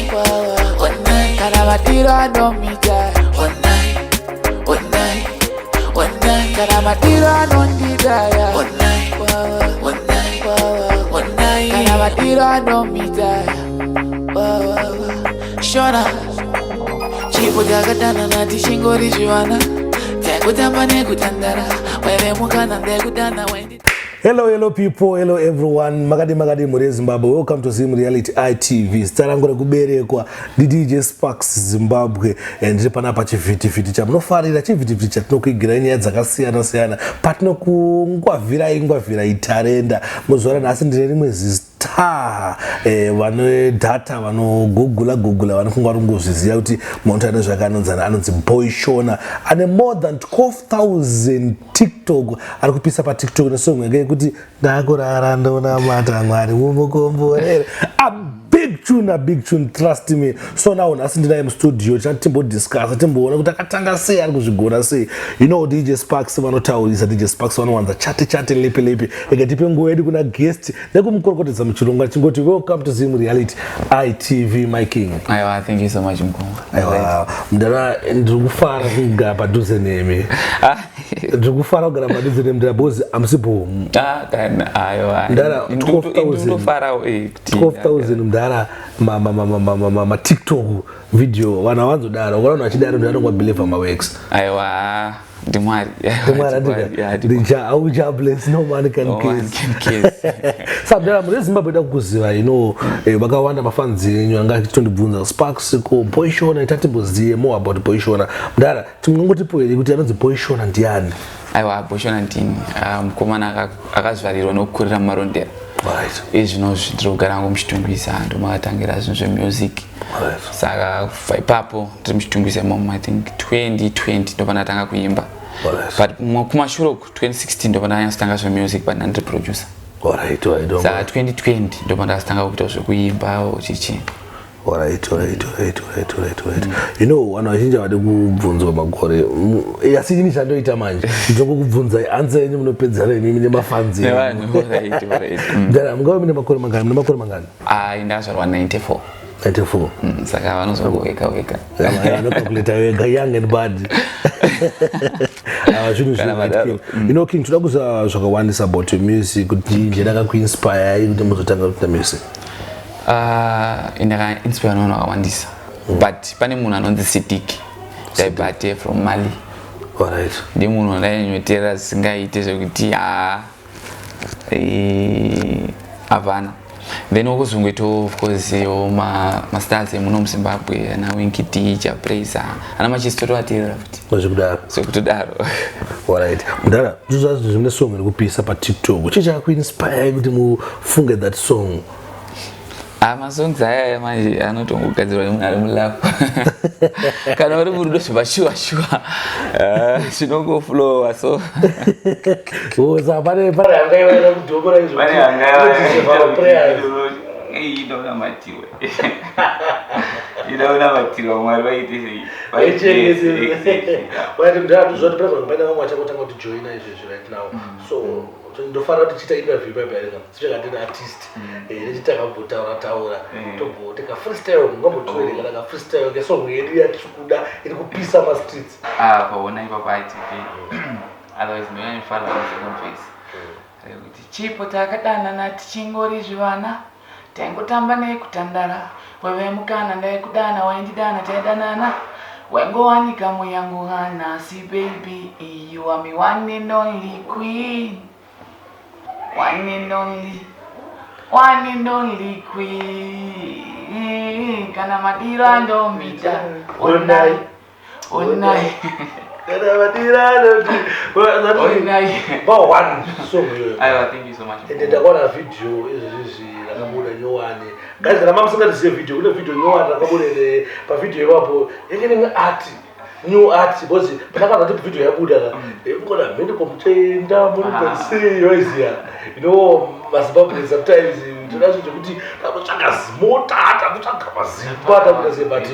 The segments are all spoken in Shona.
Kana madiro anomita. Onai, onai. Kana madiro anondidaya. Onai, onai, onai. Kana madiro anomita. Shona chipo takadanana tichingori zvivana, taikutamba nekutandara, waive mukana ndekudana wendi. Hello, hello people, hello everyone. Makadi makadi muri Zimbabwe. Welcome to Zim Reality ITV. Zita rangu rekuberekwa ndi DJ Sparks Zimbabwe. Ndiri panapa chivhitivhiti chamunofarira, chivhitivhiti chatinokuigirai nyaya dzakasiyana siyana. Patinokungwavhirai ngwavhirai tarenda. Muzuva ranhasi ndine rimwe zista, vane data vanogugula gugula vanofunga vari kungozviziva kuti munhu ane zvakanonzana anonzi Boy Shona, ane more than 12,000 TikTok, ari kupisa paTikTok nesong yake yekuti "Ndakurara ndonamata Mwari mumukomborere". A big tune, a big tune, trust me. So now nhasi ndinaye mustudio, tichati timbodiscussa, timboona kuti akatanga sei, ari kuzvigona sei. DJ Sparks vanotaurisa, DJ Sparks vanowanza chati chati lepi lepi. Ega tipe nguva yedu kuna guest nekumukorokotedza muchirongwa, chingoti welcome to Zim Reality ITV, my king. Aiwa, thank you so much, mukoma. Aiwa mudara, ndiri kufara kugara padhuze nemi, ndiri kufara kugara padhuze nemi mudara, because hamusipo. Ah, kana aiwa. Mudara, 12,000. Ndofarawo kuti 12,000 mudara, maTikTok video, vanhu havanzodaro. Ukaona vanhu vachidaro, ndanongwabelieve maworks. Aiwa, ndimwari. Ndimwari. Bless, no man can No one kiss. can kiss. Saka mudara, muri Zimbabwe ida kukuziva, vakawanda mafans enyu anga achitondibvunza, "Sparks, ko Boy Shona?" Itatimbozive more about Boy Shona. Mudara, tingangotipo here kuti anonzi Boy Shona ndiani? Aiwa, Boy Shona ndini. Ah, mukomana akazvarirwa nokukurira muMarondera. Izvinozvi ndiri kugara hangu muChitungwiza, ndomakatangira zvinhu zvemusic. Saka kubva ipapo ndiri muChitungwiza imomo. I think 2020 ndopandatanga kuimba. But kumashure uku, 2016 ndopandakanyatsotanga zvemusic, but ndandiri producer. Saka 2020 ndopandakatanga kuita zvekuimba chichi. Alright. Vanhu vazhinji havadi kubvunzwa makore. Asi ini chandoita manje, ndinongokubvunzai, answer yenyu munopedzana imimi nemafanzi. Nevanhu, alright. Mudara, mungave mune makore mangani? Mune makore mangani? Ai, ndakazvarwa 94. 94. Saka vanozongoweka weka. Vanocalculata wega, young and bad. Ah, zvinhu Kana madaro. King, toda kuziva zvakawandisa about your music, kuti nje ndakakuinspire kuti muzotanga kuita music. Ah, ndakainspire nevanhu vakawandisa, but pane munhu anonzi Sidiki Diabaté from Mali. Ndi munhu wandainyotera zvisingaite, zvekuti ha, hapana. Then wokuzongoitawo, of course, yo mastars emuno muZimbabwe, ana Winky D, Jah Prayzah, ana Macheso, totovateerera futi. Zvekudaro. Zvekutodaro. Alright mudara, ndizvazvo zvine song iri kupisa paTikTok. Chii chakakuinspire kuti mufunge that song? Ah, masongs aya manje anotongogadzirwa nemunhu ari mulove. Kana uri murudo zvepashuwa shuwa, zvinongoflowa so. Oh, saka pane hangaiwaida kudhokora izvo prayers? Ida unamatirwa, ida unamatirwa, Mwari vaite sei. Waiti mudara, ndizvoti paine vamwe vachangotanga kutijoina izvezvi right now, so ndofanira kuti tichiita interview paipaireka sichakatini artist, nechitakambotaura taura, tombote ka freestyle, mungambotiwere kana ka freestyle kesong yedu yatiri kuda iri kupisa mastreets? Ah, paona ipapo ITV, otherwise ndinonyanyofara nesecond verse rekuti chipo takadanana tichingori zvivana, taingotamba nekutandara, waive mukana ndaikudana, waindidana, taidanana, waingowanika muyangu hana. Asi baby, you are my one and only queen, one and only, one and only queen. Kana madiro andomita, onai, onai. Kana madirano. Onai. Ba one song iyoyo. Aiwa, thank you so much. Ende ndakaona vhidhiyo izvezvizvi rakabuda nyowani. Guys, kana mamusingatizive vhidhiyo, kune vhidhiyo nyowani rakabuda. Ende pavhidhiyo ipapo yenge nemwe art, new art, because pandakaza kuti vhidhiyo yabuda ka, mukona mhene komuchaenda munobasei waiziya. MaZimbabwe sometimes toda zvinhu zvekuti takutsvaga zimota, takutsvaga mazimba, takuita sei, but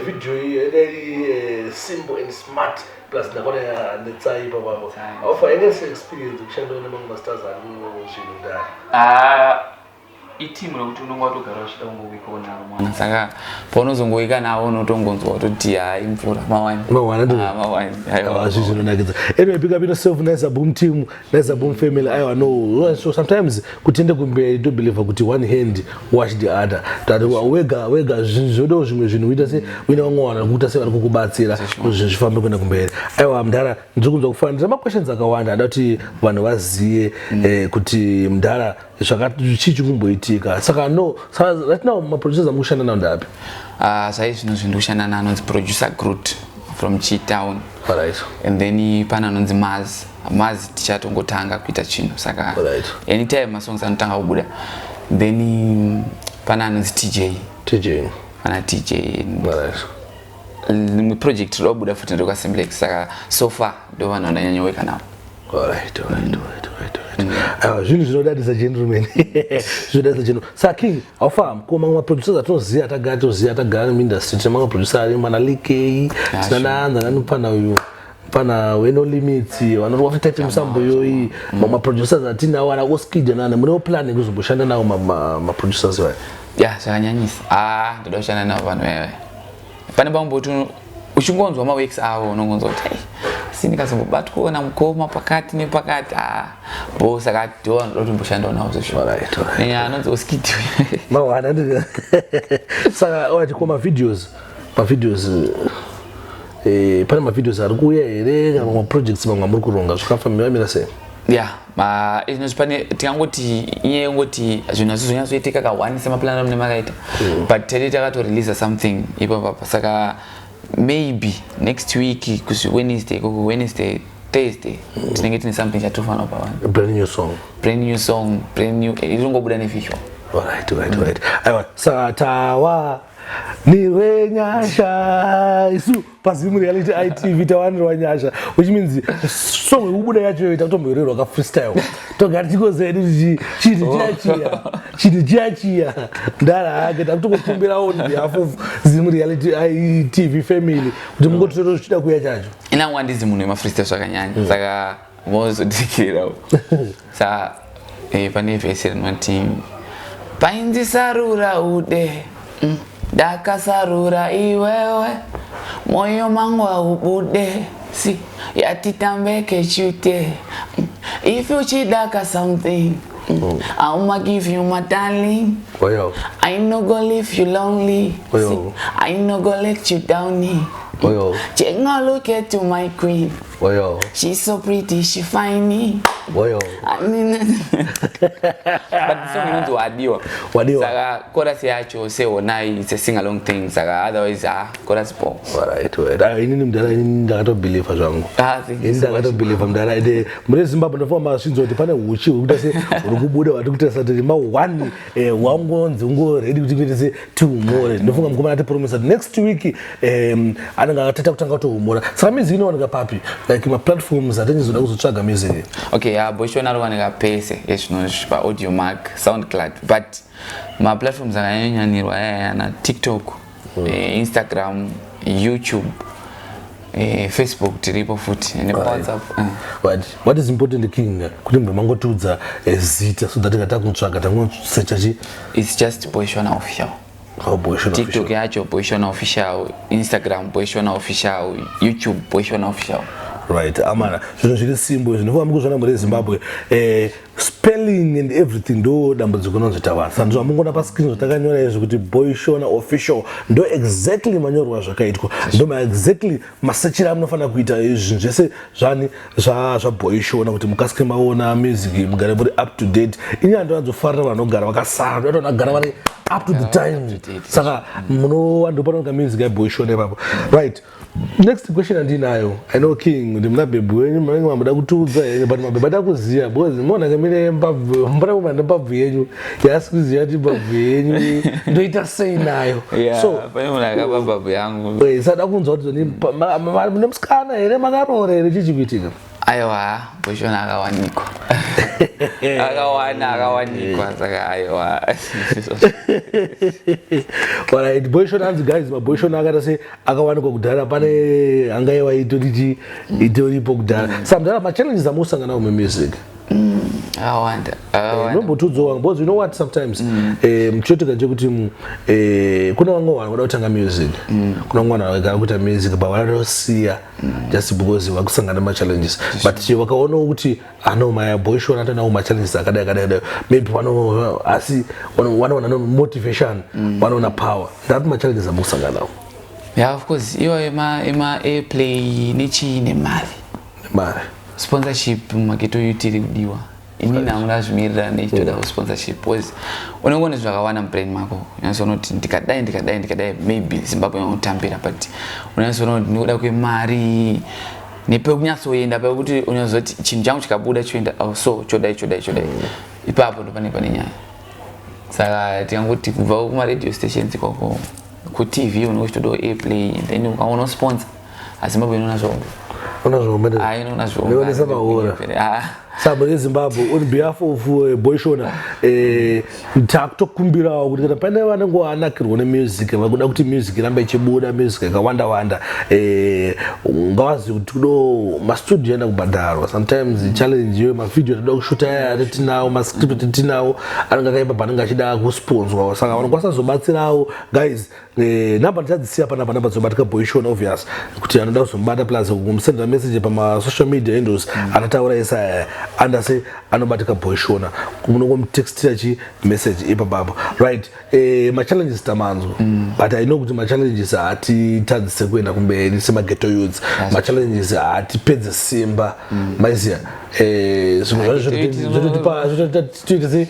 vhidhiyo iyi yanga iri simple and smart. Plus ndakaona netsai ipapapo. Tsai. Aufa yanga isi experience kushanda nemamwe mastars ari muzvinhu ndari? Ah, Iteam rekuti unonga watogara uchida kungowikawo naro mwana, saka paunozongowika navo unotongonzwa kutoti hai, mvura mawani. Mawani, ndizvo. Ah, mawani, aiwa. Ah, zvinhu zvinonakidza. Anyway, pick up yourself, Nice Boom team, Nice Boom family. Aiwa, no, so sometimes kutiende kumberi, to believe kuti one hand wash the other, that wega wega zvinhu zvodawo zvimwe zvinhu uita se uine vamwe vanhu vari kuita se vari kukubatsira kuti zvinhu zvifambe kuenda kumberi. Aiwa mudhara, ndiri kunzwa kufanira, ndine maquestions akawanda ada kuti vanhu vazive kuti mudhara chii chikumboitika. Saka no, saka right now maproducers amukushanda nawo ndapi? Ah, zvaizvino zvinhu ndikushanda naanonzi Producer Groot from Chitown. And then pane anonzi Maz. Maz tichatongotanga kuita chinhu, saka anytime masongs anotanga kubuda. Then pane anonzi TJ. TJ. Pana TJ. Rimwe project robuda futi ndekwaSimplex, saka so far ndo vanhu vandanyanyoweka navo. Alright. Aiwa, zvinhu zvinodadisa, gentleman, zvinodadisa, gentleman. Saka King, haufahamu ko mamwe maproducers atinoziva, tagara toziva, tagara muindustry, tine mamwe producer ari mana Likei, tina naanza nani, pana uyu, pana weNo Limits, vanorwa futi type musambo iyoyi. Mamwe maproducers atinawo ana Oskid nana, munewo plan yekuzomboshanda nawo maproducers vaya? Ya, zvakanyanyisa. Ah, ndoda kushanda navo vanhu vaiva pane pamboti uchingonzwa maworks avo unongonzwa kuti, "Ei, asi ndikazombobatwawo namukoma pakati nepakati, ah, bo." Saka ndo vanoda kutomboshandawo navo zvesho. Nenyaya anonzi Oskid. Mawana saka alright, ko mavideos, pane mavideos ari kuuya here kana maprojects mamwe amuri kuronga, zvakafambira sei? Ya, izvinozvi pane tingangoti inyaya yengoti zvinhu hazvizonyatsoitika ka1 semaplan amune makaita, but tete takatoreleasa something ipapapa, saka maybe next week kusi Wednesday ikoko, Wednesday, Thursday, tinenge tine something chatofanira kupa vanhu. A brand new song? Brand new song, brand new, iringobuda nevisual. Alright. Aiwa, saka tawa nirwe nyasha isu paZim Reality ITV, tawanirwa nyasha, which means song yekubuda yacho takutomboirerwa ka freestyle, togara tikozedu chinhu chiya chiya, chinhu chiya chiya ndara hake. Takutongokumbira on behalf of Zim Reality ITV family kuti mungotirero zvichida kuya chacho. Inangu handizi munhu wemafreestyle zvakanyanya, saka mozodzikirawo. Saka pane vhesi rinoti, "Painzi sarura ude, ndakasarura iwewe, moyo mangu haubude, si yatitambeke chute. If uchidaka something, I'ma give you, my darling. Oyo. I no go leave you lonely. Oyo. See, I no go let you down. Oyo. Chenga, look at to my queen. Oyo. She's so pretty, she fine. Oyo. I mean, but the song inonzi Wadiwa. Wadiwa. Saka chorus yacho sehonai, it's a sing along thing. Saka otherwise, ah, chorus po. Alright. Ah, inini mudhara, inini ndakatobhilivha zvangu. Ah, thank you Ini so much. ndakatobhilivha mudhara. Ende mune Zimbabwe ndofamba masvinzo kuti pane huchi hwekuita se huri kubuda wati kutarisa kuti ma1 wangonzi ungo ready kuti kuite se tihumore. Ndofunga mukomana atipromisa kuti next week anenge akatata kutanga kutohumora. Saka music inowanika papi, like maplatforms atingizoda kuzotsvaga music? Okay, ya, Boyshona rowanika pese ezvinozvi, paAudiomack, SoundCloud, but maplatforms akanyanyanyirwa ayaya na TikTok, Instagram, YouTube, Facebook tiripo futi nepaWhatsApp. But what is important, King, kuti mubve mangotiudza zita so that tikata kutsvaga tangosecha chi? It's just Boyshona Official. Oh, Boyshona. TikTok yacho Boyshona Official, Instagram Boyshona Official, YouTube Boyshona Official. Right, amana, zvinhu zviri simple zvinofanira mukuzvona muri Zimbabwe. Spelling and everything ndo dambudziko rinonzoita vanhu. Saka ndozvamungona pascreen zvatakanyora izvi kuti Boyshona Official, ndo exactly manyorwa zvakaitwa, ndo maexactly masechero amunofanira kuita zvinhu zvese zvani zvaBoyshona kuti mukasike maona music, mugare muri up to date. Inyaya ndovanzofarira vanogara vakasara, ndoda vanogara vari up to the time. To date. Saka munowandopanoka music yaBoyshona ipapo. Right, next question andinayo, I know, King, kuti muna bhebhi wenyu munenge mamuda kutiudza henyu, but mabhebhi ada kuziva because muona mine mbabvu, mbura kumana mbabvu yenyu yaasi kuziva kuti mbabvu yenyu ndoita sei nayo. So pane munhu akaba mbabvu yangu. Sada kunzwa kuti zoni mune musikana here, makaroora here, chii chikuitika? Aiwa, Boyshona akawanikwa, akawana, akawanikwa, saka aiwa. Alright, Boyshona hanzi, guys, maBoyshona akaita se akawanikwa kudhara, pane angaiwa itori itoripo kudhara. Saka mudhara, machallenges amusangana nawo mumusic? Akawanda, akawanda. Nombotiudzawo, because you know what, sometimes chinoitika ndechekuti kuna vamwe vanhu vanoda kutanga music, kuna vamwe vanhu vagara kuita music but vanotosiya just because vakusangana nemachallenges. But vakaonawo kuti ano maBoy Shona atanawo machallenges akadai akadai akadai, maybe vano, asi vanowana motivation, vanoona power. Ndati machallenges amukusangana nawo? Yeah, of course, iwayo ema airplay nechii nemari. Mari. Sponsorship mumaghetto youth iri kudiwa. Inini hangu ndazvimirira nechitoda sponsorship, because unenge une zvakawanda mubrain mako. Unyatsoona kuti ndikadai, ndikadai, ndikadai, maybe Zimbabwe inotambira, but unyatsoona kuti ndikuda kwemari nepekunyatsoenda pekuti unyatsoziva chinhu changu chikabuda choenda, oh, so chodai, chodai, chodai. Ipapo ndo pane pane nyaya. Saka tikangoti kubva kumaradio stations ikoko, kuTV unenge uchitodawo airplay, then ukaona sponsor, aZimbabwe inoona zvombe. Ona zvombe. Ah, inoona zvombe. Neonesa mahora. Ah. Saka yeZimbabwe, on behalf of Boy Shona, takutokumbirawo kuti kana pane vanenge vanakirwa nemusic, vakuda kuti music irambe ichibuda, music yakawanda wanda, ngavazive kuti kudo mastudio enda kubhadharwa. Sometimes challenge iyo mavideo toda kushuta aya atitinawo, mascript atitinawo anenge akaimba panenge achida kusponswa. Saka vanokwanisa kuzobatsirawo, guys. Namba ndichadzisiya panapa, namba dzinobatika Boy Shona, obvious kuti anoda kuzomubata, plus kumusendera message pamasocial media handles anataura ese andase anobatika Boy Shona, munongomutextira chi message ipapapo, right? Machallenges tamanzwa, but I know kuti machallenges haatitadzise kuenda kumberi semaghetto youths. Machallenges haatipedze simba, maiziya. Zvimwe zvacho zvototipa se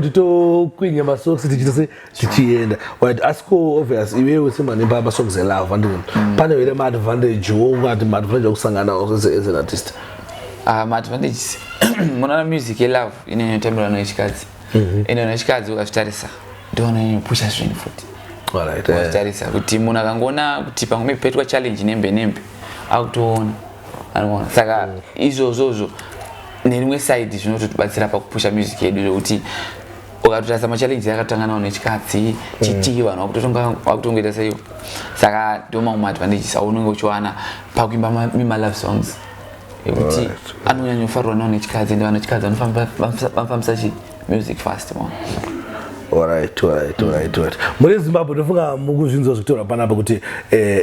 titokwinya masocks, tichiita se tichienda, right? Asi ko obvious iwewe semanemba masongs elove, andini pane here maadvantage wongati maadvantage ekusangana nawo as an artist? Ah, maadvantages, munoona music yelove inonyotambirwa nechikadzi. Ende nechikadzi ukazvitarisa ndononyopusha zvinhu futi. Ukazvitarisa kuti munhu akangoona kuti pamwe paitwa challenge nembe nembe, akutoona, anoona. Saka izvozvozvo nerimwe side zvinototibatsira pakupusha music yedu, zvekuti ukatotarisa machallenges akatanga nawo nechikadzi chiti vanhu vakutongoita seiwo. Saka ndo mamwe maadvantages aunenge uchiwana pakuimba mimalove songs, ekuti anonyanyofarirwa nawo nechikadzi, ende vanhu vechikadzi vanofambisa chi music fast mo. Alright. Muri Zimbabwe, ndofunga mukuzvinzwa zvikutorwa panapa kuti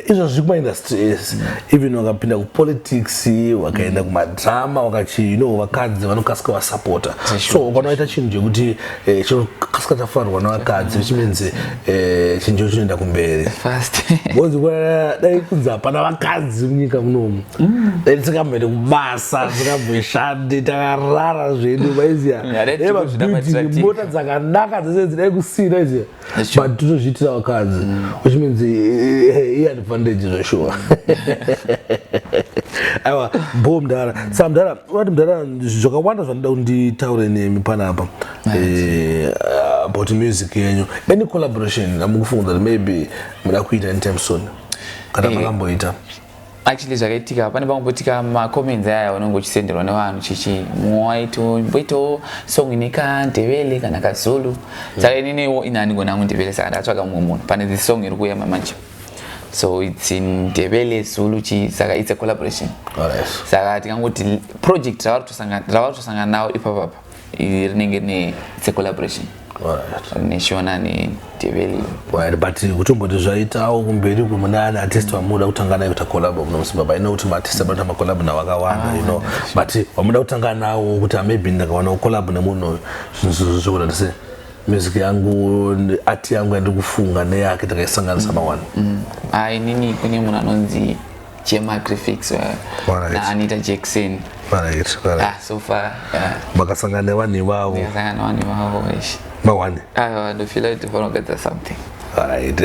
izvo zviri kumaindustry ese, even wakapinda kupolitics, wakaenda kumadrama, wakachi vakadzi vanokasika vasapota. So ukanoita chinhu chekuti chinokasika chafarwa nevakadzi, which means chinhu cho chinoenda kumberi fast. Because dai kunzi hapana vakadzi munyika munomu, dai tisingamboende kubasa, tisingamboshandi, takarara zvedu, maiziya. Yeah, dai Dai tiri mabuilding, mota dzakanaka dzese dzidai kusina iziya, That's true. but totozviitira vakadzi, which means iadvantage zveshuwa. Aiwa, bo mudhara. Saka mudhara, unati mudhara, zvakawanda zvandida kuti nditaure nemi panapa about music yenyu. Any collaboration amukufunga kuti maybe muda kuita anytime soon, kana makamboita? Actually zvakaitika, pane pamboitika macomments aya unenge uchisenderwa nevanhu chichi mwaito song ine kaNdebele kana kaZulu. Saka ininiwo ini handigoni hangu Ndebele, saka ndatsvaga mumwe munhu. Pane this song iri kuuya manje, so it's in Ndebele, Zulu chi, saka it's a collaboration. Saka tikangoti project ravari kutosangana nawo ipapapa iri rinenge rine, it's a collaboration neShona neNdebele. Right, but kutomboti zvaitawo kumberi kumune ane artist vamuda kutanga naye kuita collab muno muZimbabwe? I know kuti maartist abata macollab nawo akawanda, but vamuda kutanga nawo kuti maybe ndakawanawo collab nemunhu uyu, zvinhu zvokuda ndise music yangu, art yangu yandiri kufunga neyake takaisanganisa mawani. Ah, inini kune munhu anonzi Jema Graphics naAnita Jackson. Ah, so far, yeah. Makasangana nevanhu ivavo? Ndikasangana nevanhu ivavo eshe. Mawani. Aiwa, ndofila kuti vanogadzira something. Alright.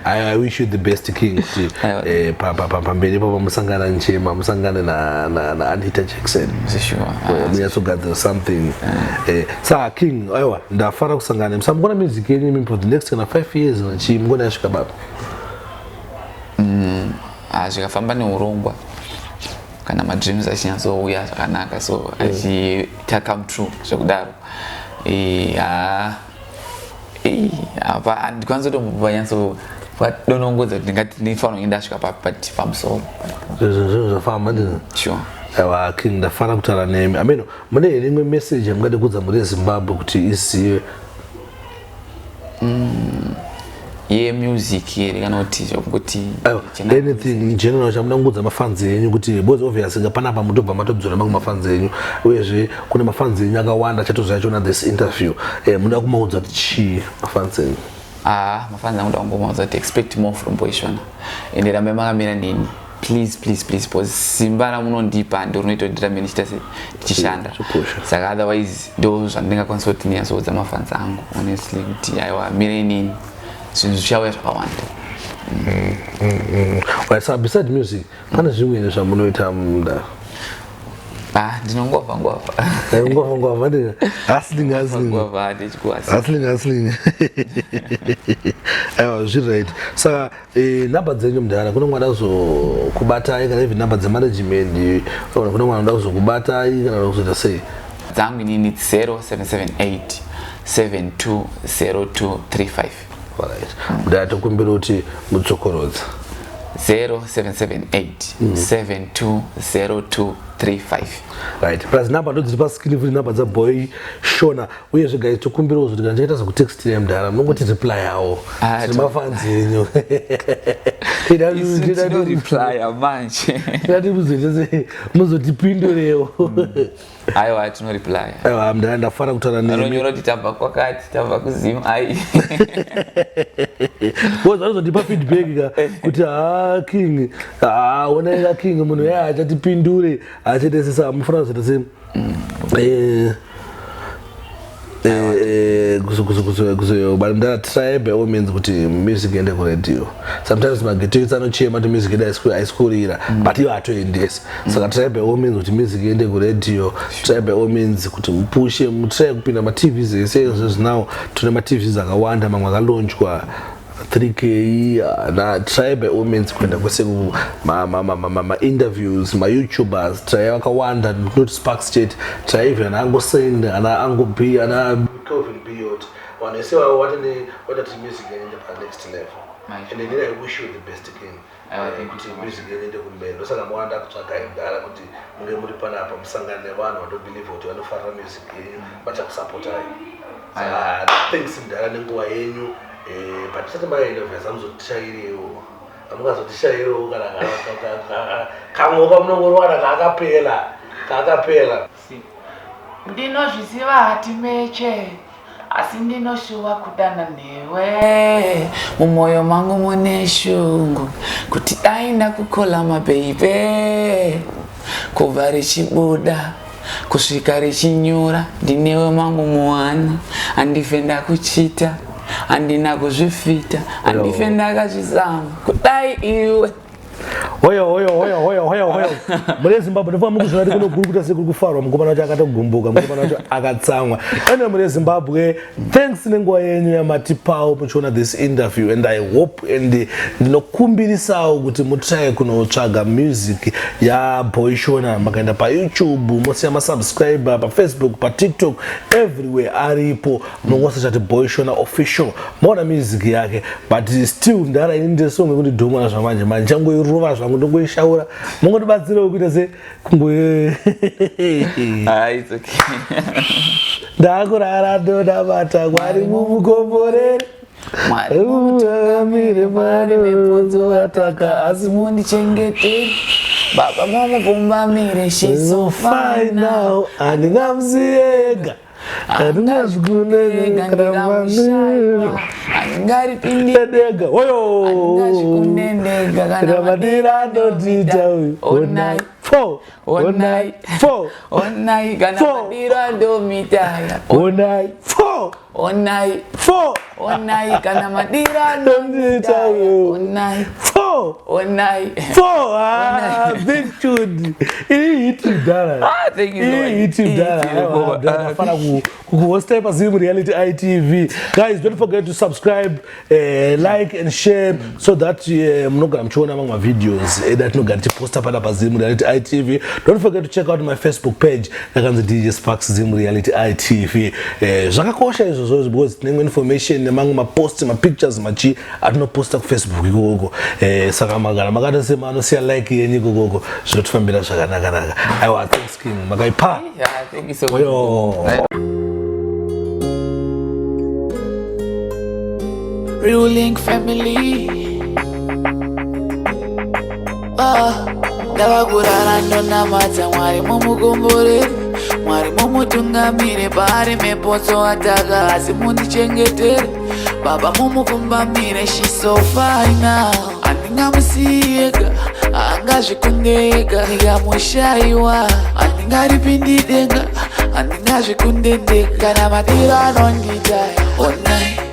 I wish you the best, King, kuti Aiwa. Pamberi ipapo musangana Njema, musangane na Anita Jackson. Sure. Munyatsogadzira something. Sa King, aiwa, ndafara kusangana. Musamukona music yenyu imi for the next kana 5 years nachi mukona yasvika baba? Ah, zvikafamba neurongwa, kana madreams achinyatsouya zvakanaka, so achiita come true zvekudaro. Ha, apa handikwanisi kutombanyatso padonongodza kuti ndingati ndifanira kunge ndasvika papi, but pamusoro. Zvinhu zvafamba ndizvo. Sure. Aiwa King, ndafara kutaura nemi. Ameno mune here imwe message yamungade kuudza mhuri yeZimbabwe kuti izive? Yemusic here kana kuti zvokuti? Aiwa, anything in general chamuda kungoudza mafans enyu, kuti because obviously nga panapa mutobva matodzora mamwe mafans enyu, uyezve kune mafans enyu akawanda achatozoyachiona this interview. Muda kumaudza kuti chii mafans enyu? Ah, mafans angu, ndakungomaudza kuti expect more from Boy Shona, ende rambai makamira neni, please, please, please, because simba ramunondipa ndo rinoita kuti ndirambe ndichiita se ndichishanda. Chipusha. Saka otherwise ndo zvandingakwanisa kuti ndinyatsoudza mafans angu honestly, kuti aiwa, mirai neni, zvinhu zvichauya zvakawanda. Right, so beside music pane zvimwe zvamunoita munda? Ah, ndinongwavha ngwavha. Ngwavha ngwavha, ndi hustling, hustling. Ngwavha ndichikuhasa. Hustling, hustling. Aiwa, zviri right. Saka namba dzenyu mudhara, kune mwana kuzokubatai, kana even namba dzemanagement, kana kune mwana anoda kuzokubatai kana kuzoita sei? Dzangu inini 0778 720235. Alright mudhara, tokumbira kuti mudzokorodza. 0778 720235. Right, plus namba ndo dziri pascreen futi, namba dzaBoy Shona. Uyezve guys, tokumbirawo kuti kana tichaita zvekutextira mudhara, munongoti reply yawo. Ah, tiri mafans enyu. Isu tinoreplya manje. Tidati muzoita muzotipindurewo. Aiwa, tinoreplya. Aiwa mudhara, ndafara kutaura nemi. Anonyora kuti tabva kwakati, tabva kuZim ai. Because vanozotipa feedback ka kuti ha, King, ha, onai ka King, munhu yaye achatipindure achaite sesa mufanira kuzoita se mudara, try by all means kuti music iende kuradio. Sometimes mageto anochema kuti music yedu haisi kurira, but ivo hatoendesi. Saka try by all means kuti music iende kuradio, try by all means kuti mupushe, mutry kupinda maTVs ese. Izvozvi now tine maTVs akawanda, mamwe akalaunchwa 3K na try by all means kuenda kwese ma-interviews, ma-YouTubers, try vakawanda, not Sparks chete, try even ana Angosend, ana Ango B, ana Kelvin Biot, vanhu vese vavo watine watati music yaende panext level. And then I wish you the best again. Aiwa, thank you kuti so much. Music yaende kumberi. Ndosaka mawanda kutsvagai mudhara kuti munge muri panapa, musangane nevanhu vanobelieve kuti vanofarira music yenyu, vachakusapotai. Saka thanks mudhara nenguva yenyu. But tisati maenda, vhesa muzotishairewo, amungazotishayirewo kana kamwe kamunongorwana kaakapela kaakapela. Ndinozviziva hatimeche, asi ndinoshuva kudana newe. Mumwoyo mangu mune shungu kuti dai ndakukola mababy. Kubva richibuda kusvika richinyura, ndinewe mangu muwana. Handife ndakuchita, handina kuzvifita, handife ndakazvizama kudai iwe. Hoyo, hoyo, hoyo, hoyo, hoyo, hoyo! Mune Zimbabwe, ndofamba mukuzviona kuti kuno kuri kuita sekuri kufarwa. Mukomana wacho akatogumbuka, mukomana wacho akatsamwa. Ene mune Zimbabwe, thanks nenguva yenyu yamatipawo muchiona this interview, and I hope and ndinokumbirisawo kuti mutry kunotsvaga music yaBoy Shona. Makaenda paYouTube, mosiya masubscriber, paFacebook, paTikTok, everywhere aripo. Munongosachati Boy Shona Official, maona music yake. But still ndara ini ndesong yekuti dhomona zvamanje manje changoirova zvangu, ndongoishaura. Mungotibatsirewo kuita se kungo Ah, it's okay. Ndakurara ndonamata, Mwari mumukomborere. Mwari mutungamire, Mwari vepodzo ataka, asi mundichengetere baba, mumukumbamire. She's so fine now. Handingamusiyega, handingazvikunenga. Handingaripindega. Oyo. Handingazvikundendega kana madira anodita uyu. Onai. Four. Onai. Four. Onai kana Four. madiro andomitaya. Onai, four. Onai. Four. Onai kana madiro Anondita andomitaya. uyu. Onai. Four. Onai. Four. Ah, big tune iri hit mudhara. Ah, thank you so much. Iri hit mudhara. Hit, Baba. Ndafara kukuhostai paZim Reality ITV. Guys, don't forget to subscribe, like and share so that munogara muchiona mamwe mavideos edu atinogara tichiposta pana paZim Reality ITV. Don't forget to check out my Facebook page yakanzi DJ Sparks Zim Reality ITV. Zvakakosha izvozvo because tinenge information nemamwe mapost, mapictures, machi atinoposta kuFacebook ikokoko. Saka magara makati semanosiya like yenyu ikokoko, zvinotifambira zvakanaka-naka. Aiwa, thanks King, makaipa. Yeah, thank you so much. Yo. Ruling family. Ah, ndava kurara ndonamata, Mwari mumukomborere, Mwari mumutungamire paari mepotso ataka, asi mundichengetere baba, mumupfumbamire. She's so fine now, handingamusiyega, haangazvikundega, ndikamushayiwa handingaripindi denga, handingazvikundendeka kana madiro anonditaya onai.